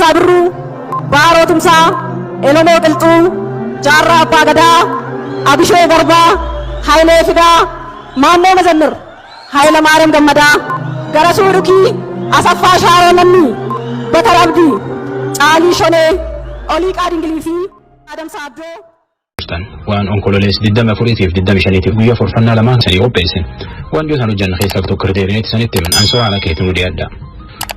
Raggaasaa Birruu, Baaroo Tumsaa, Elemoo Qilxuu, Jaarraa Abbaa Gadaa, Abishee Garbaa, Hayilee Fidaa, Maammoo Mazammir, Hayila Maariyaam Gammadaa, Garasuu Dhukii, Asaffaa Shaaroo Lammii, Bakar Abdii, Caalii Shonee, Oliiqaa Dingilii fi Adamsaa Abdoo. Waan Onkololees 24 fi 25 guyyaa forfannaa lamaan sanii qopheessin. Waan dhiyoo san hojjanna keessaa tokko irra deebineetti sanitti himan ansoo haala keetu nu dhiyaadha.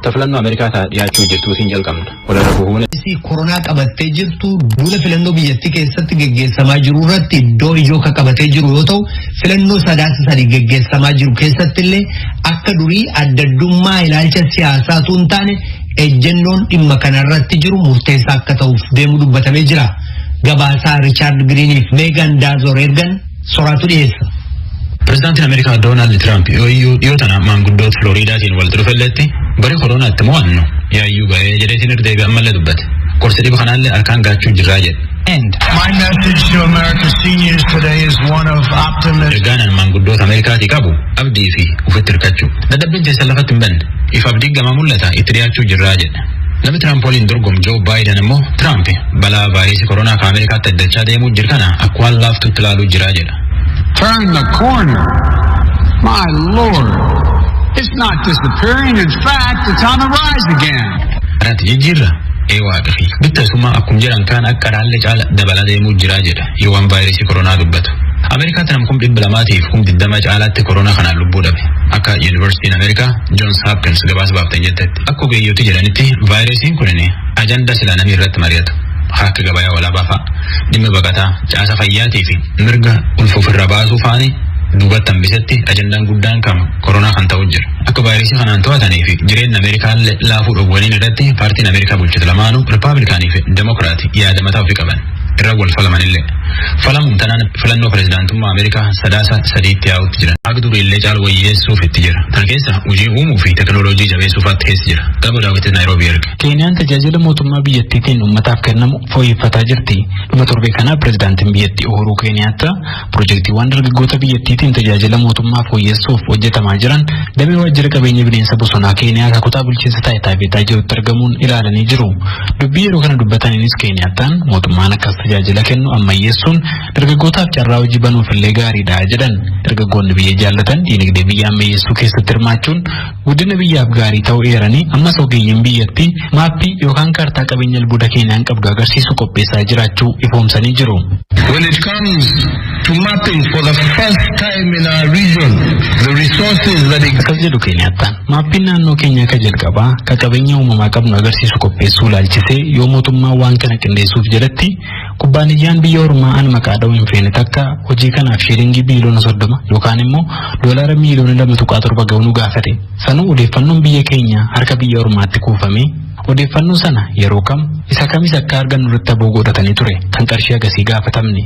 Tafilannoo Ameerikaa ta'a dhiyaachuu jirtuutiin jalqabna. Walirra bu'uun. Koronaa qabattee jirtu duula filannoo biyyattii keessatti geggeessamaa jiru irratti iddoo ijoo kan qabatee jiru yoo ta'u, filannoo Sadaasa 3 geggeessamaa jiru keessatti illee akka durii addaddummaa ilaalcha siyaasaatu hin taane, ejjennoon dhimma kanarratti jiru murteessaa akka ta'uuf deemu dubbatamee jira. Gabaasaa Richaard Giriiniif Meegan Daazor ergan Soraatu dhiyeessa. Pireezidaantiin Ameerikaa Doonaald Tiraamp yoo iyyuu dhiyoo tana maanguddoota Filooriidaatiin walitti dhufelleetti, bari koronaatti mo'annu yaayyuu ga'ee jedheetiin irra deebi'e ammallee dubbate. Gorsa dhiba kanaallee harkaan gaachuu jirraa jedhe. My message to America's seniors today is one of optimism. Ergaan maanguddoota Ameerikaatii qabu abdii fi ufitti hirkachuu. Dadhabbiin teessan lafatti hin banne. If abdii gama mul'ata, itti dhiyaachuu jirraa jedhe. Namni Tiraamp waliin dorgomu Joo Baayiden immoo Tiraamp balaa vaayirasii koronaa kan Ameerikaatti addachaa deemuu jiru kana akka waan laaftutti ilaaluu jiraa jedha. Turn the corner. My Lord. It's not disappearing. In fact, it's on the rise again. Kanatti jijjiirra ee waaqa fi bittasuma akkuma jedhan kaan akka raallee caala dabalaa deemuu jiraa jedha yoo waan vaayirasii koronaa dubbatu. Ameerikaatti nama 220,020 caalaatti koronaa kanaan lubbuu dhabe. Akka Yuunivarsiitiin Ameerikaa Johns Hopkins gabaasa baaftan jettetti. Akka ogeeyyooti jedhanitti, vaayirasiin kunin ajanda silaa namni irratti mari'atu. Akka gabayaa walaabaa fa'a, dhimma baqataa, caasa fayyaatii fi mirga ulfa ofirra baasuu fa'anii duubatti hambisetti, ajandaan guddaan kam koronaa kan ta'u jira. Akka vaayirasii kanaan to'atanii fi jireenya Ameerikaa laafuu dhowwaniin irratti paartiin Ameerikaa bulchitu lamaanuu, Rippaabilikaanii fi Demokiraatii, yaada mataa ofii qaban. Irra wal falamanillee. Falamuun tanaan filannoo pireezidaantummaa Ameerikaa Sadaasa 3tti yaa'utti jiran. Akka durii illee caalu wayyeessuuf itti jira. Kana keessa hojii uumuu fi teekinooloojii jabeessuufaatti keessa jira. Galma Daawwitis Naayiroobii erge. Keeniyaan tajaajila mootummaa biyyattiitiin uummataaf kennamu fooyyeffataa jirti. Dhuma torbee kanaa pireezidaantiin biyyattii Uhuruu Keeniyaattaa piroojeektiiwwan dargaggoota biyyattiitiin tajaajila mootummaa fooyyessuuf hojjetamaa jiran damee waajjira qabeenya bineensa bosonaa Keeniyaa kutaa bulchiinsa Taayitaa Beetaa jirutti argamuun ilaalanii jiru. Dubbii yeroo kana dubbataniinis Keeniyaattaan mootummaan akkas tajaajila kennu ammayyeessuun dargaggootaaf carraa hojii banuuf illee gaariidha jedhan. Dargaggoonni biyya jaallatan diinagdee biyya ammayyeessuu keessatti hirmaachuun guddina biyyaaf gaarii ta'uu eeranii, ammas ogeeyyiin biyyattii maappii yookaan kaartaa qabeenya albuuda Keeniyaan qabdu agarsiisu qopheessaa jiraachuu ifoomsanii jiru. When it comes to mapping for the first time in our region the resources that exist. Akkas jedhu Keeniyaattaan: maappiin naannoo keenyaa ka jalqabaa ka qabeenya uumamaa qabnu agarsiisu qopheessuu ilaalchisee yoo mootummaan waan kana qindeessuuf jedhatti, kubbaaniyyaan biyya ormaa an maqaa dha'uu hin feene takka hojii kanaaf shiilingii biiliyoona 30 yookaan immoo doolaara miiliyoona 2.7 ga'uu nu gaafate. Sanuu odeeffannoon biyya keenya harka biyya ormaatti kuufamee, odeeffannoo sana yeroo kam isa kamis akka argannu irratti aboo godhatanii ture kan qarshii agasii gaafatamne.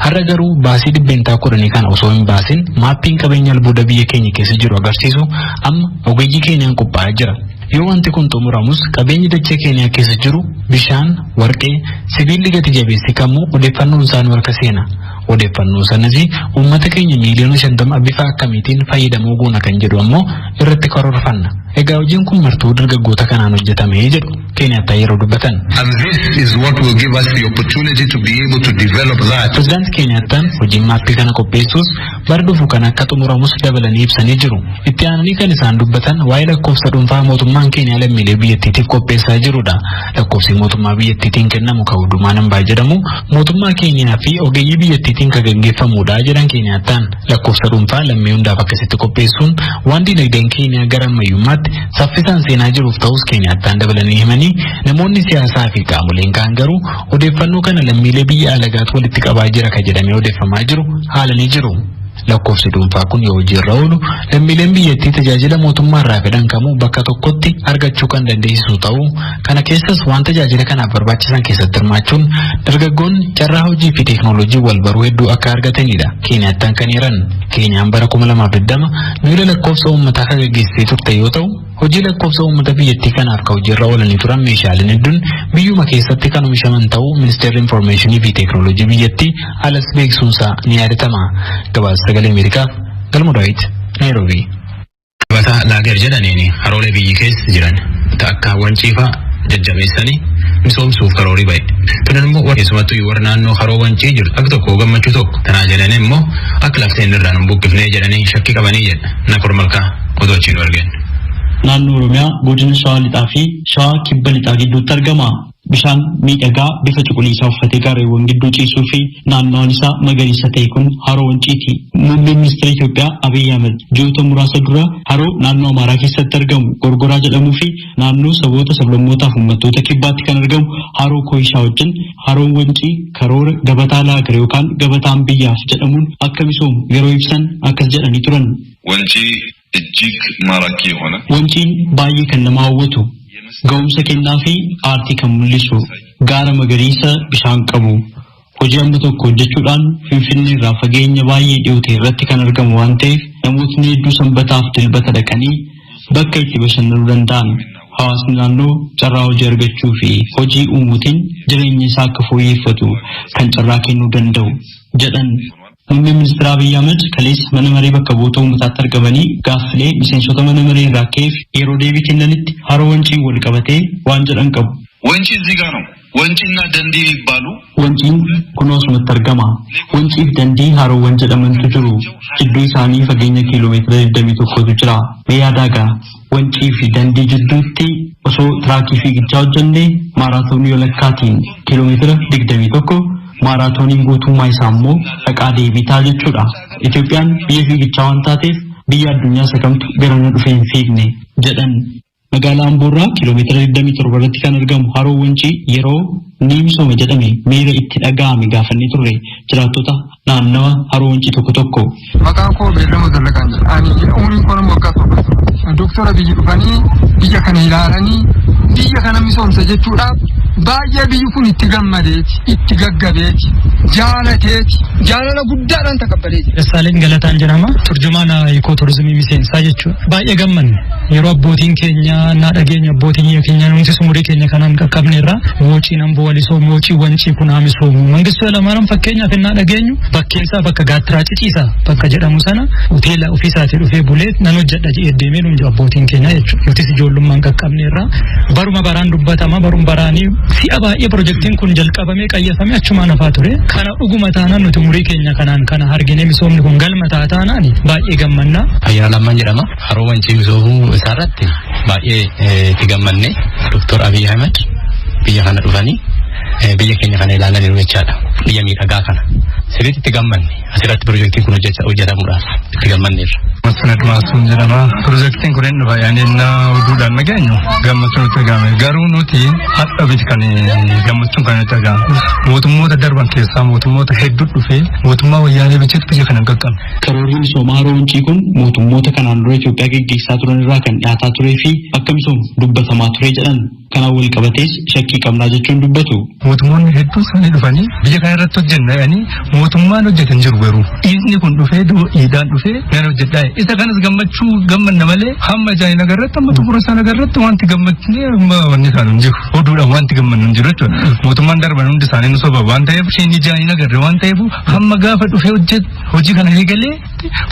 Har'a garuu baasii 10% kana osoo hin baasin maappiin qabeenya albuuda biyya keenya keessa jiru agarsiisu amma ogeeyyii keenyaan qophaa'aa jira. Yoo wanti kun xumuramus qabeenyi dachee keenya keessa jiru, bishaan, warqee, sibiilli gati jabeessi kamuu odeeffannoon isaan harka seena. Odeeffannoo sanas uummata keenya miiliyoona 50 bifa akkamiitiin fayyadamoo goona kan jedhu ammoo irratti karoorfanna. Egaa hojiin kun martuu dargaggoota kanaan hojjetame jedhu Keeniyaattaa yeroo dubbatan. And this is what will give us the opportunity to be able to develop that. Pireezidaanti Keeniyaattaan hojiin maappii kana qopheessuus bara dhufu kan akka xumuramus dabalanii ibsanii jiru. Itti aananii kan isaan dubbatan waa'ee lakkoofsa dhuunfaa mootummaan Keeniyaa lammiilee biyyattiitiif qopheessaa jirudha. Lakkoofsi mootummaa biyyattiitiin kennamu kan Huduma Namba jedhamu mootummaa Keeniyaa fi ogeeyyii biyyattiitiin kan gaggeeffamudha jedhan Keeniyaattaan. Lakkoofsa dhuunfaa lammii hundaaf akkasitti qopheessuun waan dinagdeen Keeniyaa gara ammayyummaatti saffisaan seenaa jiruuf ta'us Keeniyaattaan dabalanii himanii, namoonni siyaasaa fi qaamoleen kaan garuu odeeffannoo kana lammiilee biyya alagaatu walitti qabaa jira ka jedhamee odeeffamaa jiru haalanii jiru. Lakkoofsi dhuunfaa kun yoo hojiirra oolu lammiileen biyyattii tajaajila mootummaa irraa fedhan kamuu bakka tokkotti argachuu kan dandeessisu ta'uu, kana keessas waan tajaajila kanaaf barbaachisan keessatti hirmaachuun dargaggoonni carraa hojii fi teeknooloojii wal baruu hedduu akka argatanidha Keeniyaattaan kan eeran. Keeniyaan bara 2020 duula lakkoofsa uummataa kan gaggeessitee turte yoo ta'u, hojii lakkoofsa uummata biyyattii kanaaf kan hojiirra oolanii turan meeshaaleen hedduun biyyuma keessatti kan oomishaman ta'uu ministeerri infoormeeshinii fi teeknooloojii biyyattii alas beeksisuunsaa ni yaadatama. Gabaasa Sagalee Ameerikaaf Galmo Daawit, Naayiroobii. Taphataa Laager jedhaniin haroolee biyyi keessa jiran akka Wanciifaa Jajjabeessanii misoomsuuf karoorii ba'e. Tunan immoo keessumattuu warra naannoo haroo Wancii jiru akka tokko gammachuu tokko. Tanaa jedhanii immoo akka lafteen irraan hin buqqifnee jedhanii shakkii qabanii jedha. Nakoor Malkaa oduu achiin argeen. Naannoo Oromiyaa godina Shawaa Lixaa fi Shawaa Kibba Lixaa gidduutti argama. Bishaan miidhagaa bifa cuquliisaa uffatee gaarreewwan gidduu ciisuu fi naannoon isaa magariisa ta'e kun haroo Wanciiti. Muummeen ministeera Itoophiyaa Abiy Ahmed ji'oota muraasa dura haroo naannoo Amaaraa keessatti argamu Gorgoraa jedhamuu fi naannoo saboota sablammootaa fi uummattoota kibbaatti kan argamu haroo Kooyishaa wajjin haroon Wancii karoora gabataa laagar yookaan gabataan biyyaaf jedhamuun akka misoomu yeroo ibsan akkas jedhanii turan. ወንጪ እጅግ ማራኪ የሆነ Wanciin baay'ee kan nama hawwatu, ga'umsa kennaa fi aartii kan mul'isu, gaara magariisa bishaan qabu, hojii amma tokko hojjechuudhaan Finfinnee irraa fageenya baay'ee dhiyoo ta'e irratti kan argamu waan ta'eef namootni hedduu sanbataaf dilbata dhaqanii bakka itti bashannanuu danda'an, hawaasni naannoo carraa hojii argachuu fi hojii uumuutiin jireenya isaa akka fooyyeffatu kan carraa kennuu danda'u jedhan. Muummeen ministeera Abiy Ahmed kaleessa mana maree bakka bu'oota uummataatti argamanii gaaffilee miseensota mana maree irraa ka'eef yeroo deebii kennanitti haroo Wancii wal qabatee waan jedhan qabu. ወንጪ እዚህ ጋር ነው። ወንጪና ደንዲ የሚባሉ Wanciin kunoo asumatti argama. Wanciif Dandii haroowwan jedhamantu jiru. Jidduu isaanii fageenya kiiloomeetira 21tu jira. Mee yaadaa, Wancii fi Dandii jidduutti osoo tiraakii fiigichaa hojjennee maaraatoonii walakkaatiin kiiloomeetira 21, maaraatooniin guutummaa isaa immoo dhaqaa deebitaa jechuudha. Itoophiyaan biyya fiigichaa waan taateef biyya addunyaa isa kamtu garana dhufee hin fiigne jedhan. Magaalaa Amboorraa kiiloomeetira 27 irratti kan argamu haroo Wancii yeroo ni misooma jedhame miira itti dhaga'ame gaafannee turre jiraattota naannawa haroo Wancii tokko tokko. Maqaan koo Beellama Zallaqaan jedha. Ani umriin koo nama waggaa 7. Doktora biyyi dhufanii biyya kana ilaalanii biyya kana misoomsa jechuudhaaf baay'ee biyyi kun itti gammadeeti, itti gaggabeeti, jaalateeti, jaalala guddaadhaan taqabbalee jira. Dassaaleny Galataan jedhama. Turjumaana ikooturizimii miseensaa jechuudha. Baay'ee gammanne. Yeroo abbootiin keenya naa dhageenya, abbootiin keenya nuti umurii keenya kanaan qaqqabne irraa moociin Amboo Walisoo, moocii Wancii kun haa misoomu. Mangistuu Hayilamaariyaam fakkeenyaaf innaa dhageenyu bakkeensaa bakka Gaattiraa Ciciisaa bakka jedhamu sana hoteela ofiisaatii dhufee bulee nan hojjedha jedhee deemee nuun abbootiin keenya jechuudha. Nutis ijoollummaan qaqqabne irraa baruma baraan dubbatama, baruma baraanii si'a baay'ee pirojektiin kun jalqabamee qayyafamee achumaan hafaa ture. Kana dhuguma taanaan nuti umurii keenya kanaan kana arginee misoomni kun galma ta'a taanaan baay'ee gammannaa. Fayyaa Lammaan jedhama. Haroo Wancii misoomuu isaarratti baay'ee itti gammanne. Doktor Abiy Ahmed biyya kana dhufanii biyya keenya kana ilaalaniiru jechaadha. Biyya miidhagaa kana. Sirriitti itti gammanne, asirratti pirojektiin kun hojjetamuudhaaf itti gammanneerra. Masfin Admaasuun jedhama. Pirojektiin kun hin dhufa yaani oduudhaan nageenyu gammachuun nutti dhagahame. Garuu nuti har'a miti kan gammachuun kan nutti dhagahame. Mootummoota darban keessaa mootummoota hedduu dhufee mootummaa wayyaanee bicheetu biyya kana hin qaqqabne. Karoorri misoomaa haroo Wancii kun mootummoota kanaan dura Itoophiyaa geggeessaa turan irraa kan dhiyaataa turee fi akka misoomu dubbatamaa ture jedhan. Kanaan wal qabatees shakkii qabnaa jechuun dubbatu. Mootummoonni hedduun isaanii dhufanii biyya kana irratti hojjenna jedhanii mootummaan hojjetan jiru, garuu dhiigni kun dhufee dhiidhaan dhufee nan hojjedhaa. Isa kanas gammachuu gammanna malee hamma jaayina agarratti, hamma xumura isaan agarratti wanti gammachuu wanni isaan hin jiru. Oduudhaan wanti gammannu hin jiru jechuudha. Mootummaan darban hundi isaanii nu soba waan ta'eef, isheen ijaan hin agarre waan ta'eef, hamma gaafa dhufee hojjetu hojii kana eegalee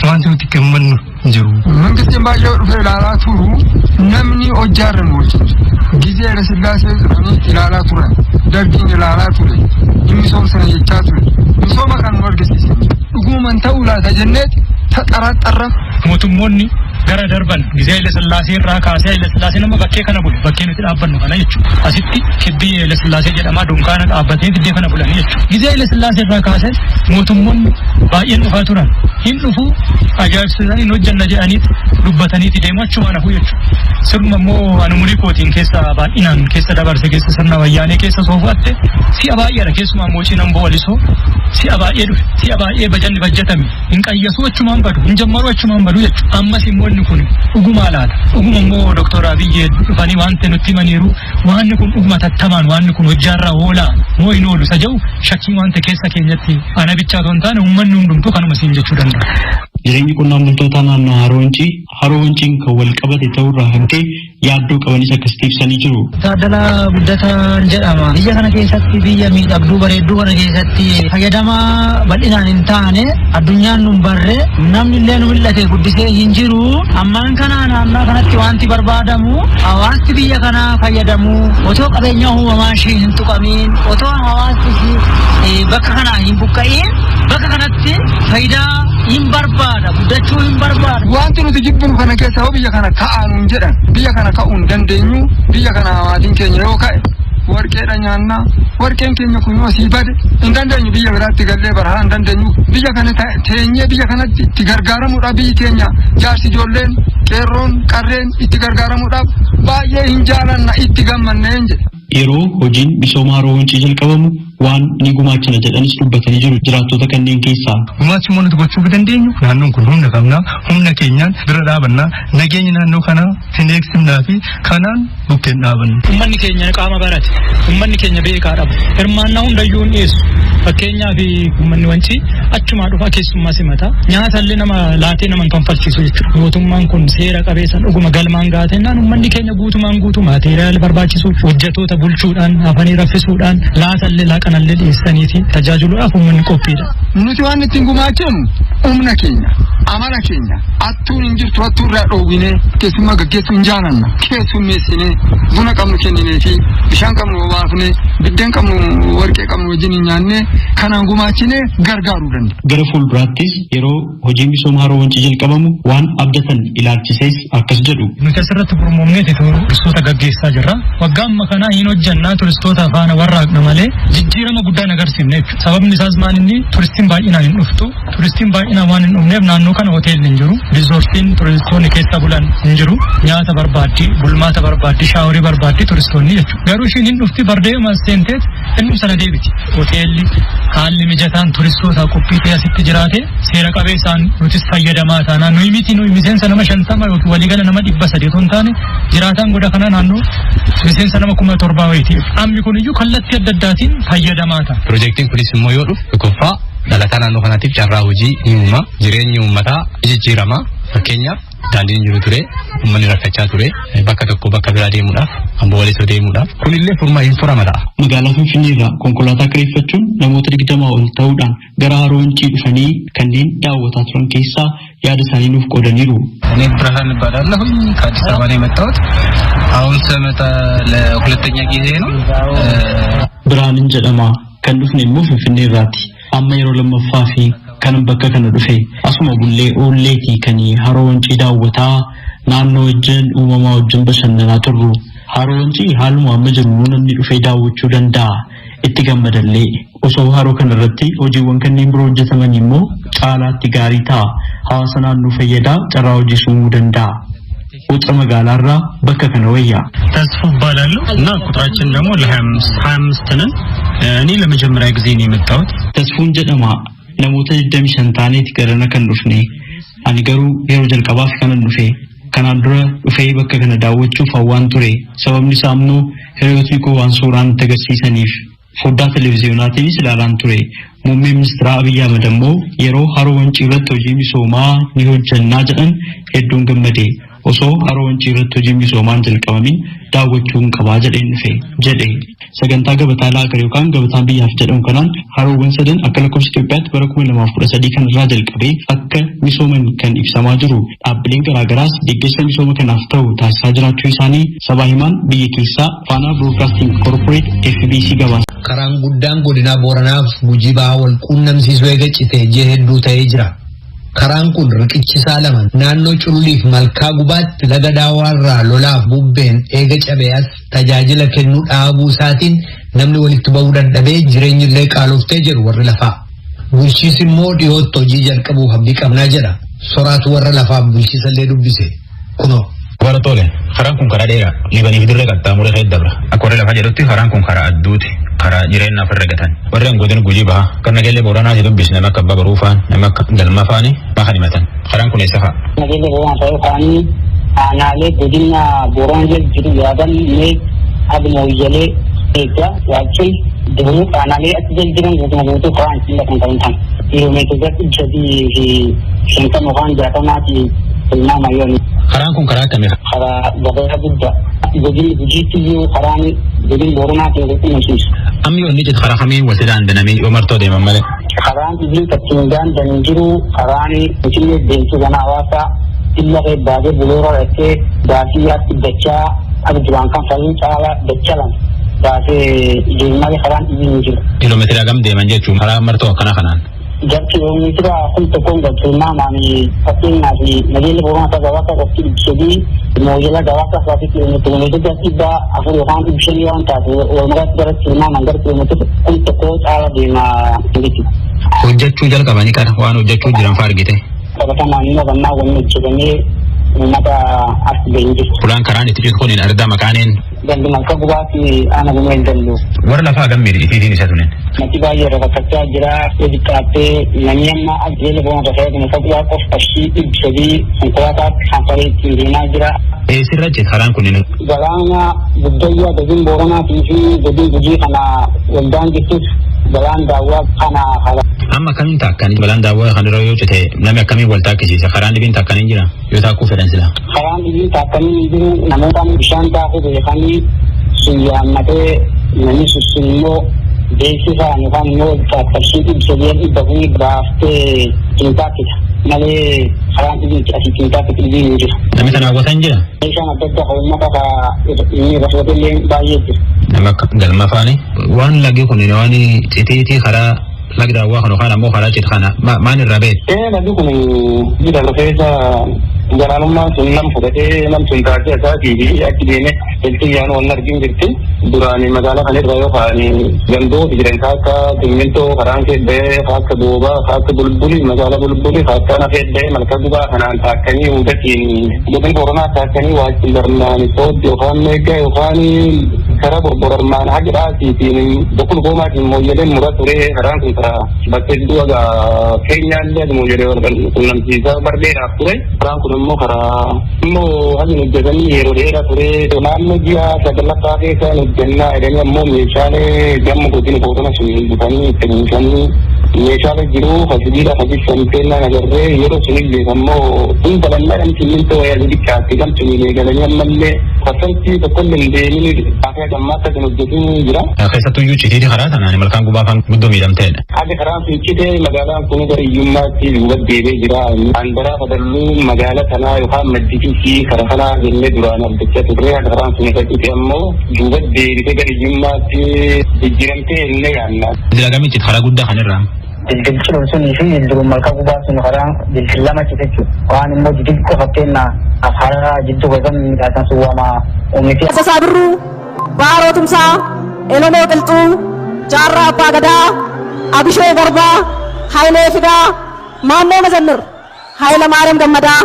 wanti nuti gammannu hin jiru. መንግስትን baay'ee dhufee ilaalaa turu namni hojjaarra nu wajjin ጊዜ Hayilasillaasee dhufanii ilaalaa turan, Dargiin ilaalaa ture, inni misoomsana jechaa ture, misooma kan nu argisiisan dhuguman ta'uu laata jenneet taxaraxarra. Mootummoonni gara darban ጊዜ Haile Sillaasee irraa kaasee, Haile Sillaasee nama bakkee kana bulu, bakkee nuti dhaabbannu kana jechuudha. Asitti kibbii Haile Sillaasee jedhama, dunkaana dhaabbatee iddoo kana bulanii jechuudha. ጊዜ Haile Sillaasee irraa kaasee mootummoonni baay'een dhufaa turan. Hin dhufu, ajaa'ibsiisanii hin hojjanna jedhaniit dubbataniiti deemu, achumaan hafu jechuudha. Sirna immoo ani umurii kootiin keessa baay'inaan keessa dabarse keessa sirna wayyaanee keessa soofatte si'a baay'eedha. Keessumaa moociin Amboo Walisoo si'a baay'ee dhufe, si'a baay'ee bajanni bajjatame hin qayyasu, achumaan badu, hin jammaru, achumaan badu jechuudha. Ammas immoo inni kun dhugumaa laata? Dhuguma immoo Doktor Abiyyi dhufanii wanta nutti himaniiru, waanni kun dhuguma tattamaan waanni kun hojjaarraa oolaa moo hin oolu isa jedhu shakkii wanta keessa keenyatti ana bichaa otoo hin taane uummanni hundumtuu kanuma siin jechuu danda'a. Jireenyi qonnaan bultootaa naannoo haroo Wancii haroo Wanciin kan wal qabate ta'urraa kan ka'e Yaaddoo qabanis akkasitti ibsanii jiru. Taaddalaa Guddataan jedhama. Biyya kana keessatti, biyya miidhagduu bareedduu kana keessatti fayyadamaa bal'inaan hin taane, addunyaan nun barre, namni illee nu mul'ate guddisee hin jiru. Ammaan kana naannoo kanatti wanti barbaadamu hawaasni biyya kanaa fayyadamuu, otoo qabeenya uumamaa ishii hin tuqamiin, otoo hawaasni ishii bakka kanaa hin buqqa'iin, bakka kanatti faayidaa hin barbaada, guddachuu hin barbaada. Wanti nuti jibbinu kana keessa yoo biyya kana ka'aa nuun jedhan, biyya kana ka'uu hin dandeenyu. Biyya kana maatiin keenya yoo ka'e warqeedha nyaannaa, warqeen keenya kun yoo sii bade hin dandeenyu, biyya biraatti gallee barahaa hin dandeenyu. Biyya kana teenyee biyya kanatti itti gargaaramuudhaaf, biyyi keenya jaarsi, ijoolleen, qeerroon, qarreen itti gargaaramuudhaaf baay'ee hin jaalanna, itti gammanneen jedhe. Yeroo hojiin misooma Haroo Wancii jalqabamu waan ni gumaachina jedhanis dubbatanii jiru jiraattota kanneen keessaa. Gumaachi immoo nuti gochuu dandeenyu, naannoon kun humna qabna, humna keenyaan bira dhaabanna, nageenya naannoo kanaa hin eegsifnaa fi kanaan bukkeen dhaabanna. Uummanni keenya qaama barate, uummanni keenya beekaa dhabu, hirmaannaa hundayyuu hin dhiyeessu. Fakkeenyaaf, uummanni Wancii achumaa dhufa, keessummaa simata, nyaata illee nama laatee nama hin kanfalchiisu jechuudha. Mootummaan kun seera qabeessan dhuguma galmaan gaatennaan, uummanni keenya guutumaan guutuu maateeriyaala barbaachisu, hojjetoota bulchuudhaan, hafanii raffisuudhaan, laatallee laaqanallee dhiyeessaniiti tajaajiluudhaaf uummanni qophiidha. Nuti waan ittiin gumaachinu humna keenya, amala keenya, attuun hin jirtu, attuu irraa dhoowwinee keessummaa gaggeessuu hin jaalanna. Keessummeessinee buna qabnu kenninee fi bishaan qabnu obaafnee, biddeen qabnu, warqee qabnu wajjin hin nyaannee, kanaan gumaachinee gargaaruu dandeenya. Gara fuulduraattis yeroo hojiin misooma Haroo Wancii jalqabamu waan abdatan ilaalchisees akkas jedhu. Nuti asirratti gurmuumneeti turistoota gaggeessaa jirra. Waggaa amma kanaa hin hojjannaa, turistoota faana warraaqna malee jijjiirama guddaa hin agarsiifne jechuudha. Sababni isaas maal inni turistiin baay'inaan hin dhuftu. Turistiin baay'inaan waan hin dhufneef naannoo kana hoteelli hin jiru. Riizoortiin turistoonni keessa bulan hin jiru. Nyaata barbaaddi, bulmaata barbaaddi, shaaworii barbaaddi turistoonni jechuudha. Garuu ishiin hin dhufti, bardeema seenteet inni sana deebiti. Hoteelli haalli mijataan turistoota qophii ta'e asitti jiraate, seera qabeessaan nutis fayyadamaa taanaan, nuyi miti, nuyi miseensa nama 50 yookiin waliigala nama 300 otoo hin taane, jiraataan goda kanaa naannoo miseensa nama 7,000 wayiiti. Ammi kun iyyuu kallattii adda addaatiin fayyadamaa ta'a. Piroojeektiin kunis immoo yoo dhufu, tokkoffaa dhalataa naannoo kanaatiif carraa hojii ni uuma. Jireenyi uummataa ni jijjiirama. Fakkeenyaaf, daandiin jiru ture, uummanni rakkachaa ture, bakka tokko bakka biraa deemuudhaaf, Amboo Walisoo deemuudhaaf. Kunillee furmaa hin furama ta'a. Magaalaa Finfinnee irraa konkolaataa kireeffachuun namoota 20 ol ta'uudhaan gara Haroo Wancii dhufanii kanneen daawwataa turan keessaa yaada isaanii nuuf qoodaniiru. እኔ ብርሃን እባላለሁኝ፣ ከአዲስ አበባ ነው የመጣሁት። አሁን ስመጣ ለሁለተኛ ጊዜ ነው። Birhaanin jedhama. Kan dhufne immoo Finfinnee irraati. Amma yeroo lammaffaa fi kanan bakka kana dhufe, asuma bullee oolleetii kan Haroo Wancii daawwataa, naannoo wajjin, uumamaa wajjin bashannanaa turru. Haroo Wancii haaluma amma jiru namni dhufee daawwachuu danda'a. Itti gammadallee. Osoo haroo kana irratti hojiiwwan kanneen biroo hojjetaman immoo caalaatti gaarii ta'a. Hawaasa naannoo fayyadaa, carraa hojii uumuu danda'a. Wuxa magaalaarraa bakka kana wayya. ተስፉ እባላለሁ እና ቁጥራችን ደግሞ ለ25 25 ነን። እኔ ለመጀመሪያ ጊዜ ነው የመጣሁት። Tasfuun jedhama. Namoota 25 taaneeti garana kan dhufne. Ani garuu yeroo jalqabaaf kanan dhufe. Kanaan dura dhufee bakka kana daawwachuuf hawwaan ture. Sababni isaa immoo hiriyootni koo waan suuraan nutti agarsiisaniif. Foddaa televezyiyonaatiinis ilaalaan ture. Muummeen ministeera Abiyyi Ahmad ammoo yeroo Haroo Wancii irratti hojii misoomaa ni hojjannaa jedhan hedduun gammade. Osoo Haroo Wancii irratti hojii misoomaa hin jalqabamin daawwachuun qabaa jedheen dhufe jedhe. Sagantaa Gabataa Laagar yookaan Gabataa Biyyaaf jedhamu kanaan haroowwan sadan akka lakkoofsa Itoophiyaatti bara 2013 kanarraa jalqabee akka misooman kan ibsamaa jiru. Dhaabbileen garaagaraas deeggarsa misooma kanaaf ta'u taasisaa jiraachuu isaanii sabaa himaan biyya keessaa Faanaa Broadcasting Corporate FBC gabaasa. Karaan guddaan godina Booranaaf Gujii Bahaa wal quunnamsiisuu eega citee ji'a hedduu ta'ee jira. Karaan kun riqichisaa lama naannoo Cululliif Malkaa Gubaatti laga Daawaarraa lolaaf bubbeen eega cabee as tajaajila kennuu dhaabuu isaatiin namni walitti bahuu dadhabee, jireenyillee qaaloftee jedhu warri lafaa. Bulchiisi immoo dhiyootti hojii jalqabuuf abdii qabnaa jedha. Soraatu warra lafaaf bulchiisallee dubbise. Kunoo. Bara tole, karaan kun karaa dheeraa Liibanii fi Dirree qaxxaamuree keessa dabra. Akka warri lafaa jedhutti karaan kun karaa adduuti. Karaa jireenyaaf irra gatan. Warri godina Gujii Bahaa kan Nageellee Booranaa si dubbisne, nama akka Abbaa Baruu faan, nama akka Galma faani maa kan himatan. Karaan kun eessa fa'a? Nageellee Booranaa ta'uu isaanii aanaalee godina Booranaa jala jiru yaadan mee aduma wayyalee eeggaa waachii dabaluu aanaalee achi jala jiran guutuma guutuu karaan ittiin dhaqan kan ta'an kiiloomeetira 350 yookaan 60ti tilmaama yoon. Karaan kun karaa akkamii? Karaa gabaa guddaa. Godin Gujiitti iyyuu karaan godin Booranaatiin wal qunnamsiisu. Ammi yoo inni jedhu karaa kamiin walitti daandanamee yoo martoo deeman malee? Karaan dhibiin ittiin daandan hin jiru. Karaan Finfinnee deemtu gana Hawaasaa illa kee baatee Buleeroo dhaqxee Baasiyyaatti dachaa akka duraan kan faluu caalaa dacha lama baasee deemu malee karaan dhibiin hin jiru. Kiiloomeetira hagam deeman jechuun karaa martoo akkana kanaan? Gar kiiloomeetira 1000 galtu maamaan fakkeenyaaf nageenya Booranaa isaa gabaasa qofti 300 mooyyala gabaasa isaati kiiloomeetira 400 yookaan 500 waan taate walumaatti gara tilmaamaan gara kiiloomeetira 1000 caala deema jechuudha. Hojjechuu jalqabanii qara waan hojjechuu jiran fa'aa argite. Qabatamaan immoo gammaa wanni hojjetamee uummata as gahee jiru. Fulaan karaan itti citu kun ardaa maqaan eenyu? Gandi malka gubaatti aana gumee dallu. Warra lafaa hagam miidhe itiitiin isa tunen? Natti baay'ee irra rakkachaa jira. Xiqqaattee namni amma ajjeela boona tasaa malka gubaa qof qarshii 300 konkolaataatti kanfalee ittiin deemaa jira. Eessirra jira karaan kun? Galaana Guddayyaa godin Booranaatii fi godin Gujii kana waldaan jirtus balaan daawwaa kana kala. Amma akkamiin taakkan balaan daawwaa kan irra yoo cite namni akkamiin wal taakkisiisa karaan dhibiin taakkan hin jira yoo taakkuu fedhan sila. Karaan dhibiin taakkanii hin jiru namoota bishaan daakuu beekanii sun yaammatee namni sun immoo beeksisaan yookaan immoo qarshii 300 400 baaftee ittiin taakkisa malee karaan dhibiin asii ittiin taakkisu dhibiin hin jiru. Namni sana hawwatan jira. Meeshaan adda addaa kan uummata ka inni irra fudhate illee baay'ee jira. Nama akka galma faani. Waan lagi kun waan citiitii karaa lagi daawwaa kan yookaan ammoo karaa cit kana maan irraa beektu? Ee lagi kun jira lafeessa galaanummaan sun nam fudhatee nam sun taasisa isaatii fi achi deeme bilxiyyaan waan argin jirti. Duraan magaalaa kana irraa yoo ka'an gandoota jiran akka simmintoo karaan keeddee akka doobaa akka bulbuli magaalaa bulbuli akka nafeeddee malka gubaa kanaan taakkanii hundatiin godin Booranaa taakkanii waachi barnaan sooddi yookaan meeggaa yookaan karaa borborarmaan haga dhaasiitiin bokkul goomaatiin mooyyeleen mura ture karaan kun karaa bakkee hedduu haga Keenyaallee haga mooyyelee wal qunnamsiisaa bardheeraaf ture karaan kun immoo karaa immoo hagi hojjetanii yeroo dheeraa ture naannoo ji'a saglaffaa keessa hojjennaa jedhanii ammoo meeshaalee gamma godina Boorana sun bitanii itti buusanii meeshaalee jiru fasibiila fasibsan kennaan agarree yeroo sunillee ammoo hin balannaa kan simmintoo wayyaa xixiqqaatti kan suniin eegalanii ammallee parsantii tokkollee hin deemin akka gammaatti kan hojjetuu jira. Keessattuu iyyuu citiiti karaa tanaan malkaan gubaa afaan guddoo miidhamteedha. Haalli karaan sun cite magaalaan kun gara hiyyummaatti duuba deebi'ee jira. Andaraa fadalluu magaalaa tanaa yookaan maddisiisii karaa kanaa jennee duraan abdachaa turre haala karaan sun irra cite ammoo duuba deebitee gara hiyyummaatti jijjiiramtee illee yaanna. Dalagamii cit karaa guddaa kanirraa. Dildil ciluun sunii fi dildiluun malka gubaa sun karaan dildil lama cite jechuudha. Waan immoo didil qofattee na karaa jidduu gosan midhaasan sun waama uumiti. Taaddasaa Birruu, Baaroo Tumsaa, Elemoo Qilxuu, Jaarraa Abbaa Gadaa, Abishee Garbaa, Hayilee Fidaa, Maammoo Mazammir, Hayilamaariyaam Gammadaa,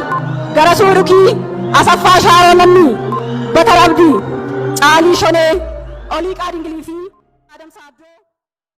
Garasuu Dhukii, Asaffaa Shaaroo Lammii, Batar Abdii, Caalii Shonee, Oliiqaa Dingilii fi Adamsaa Abdoo.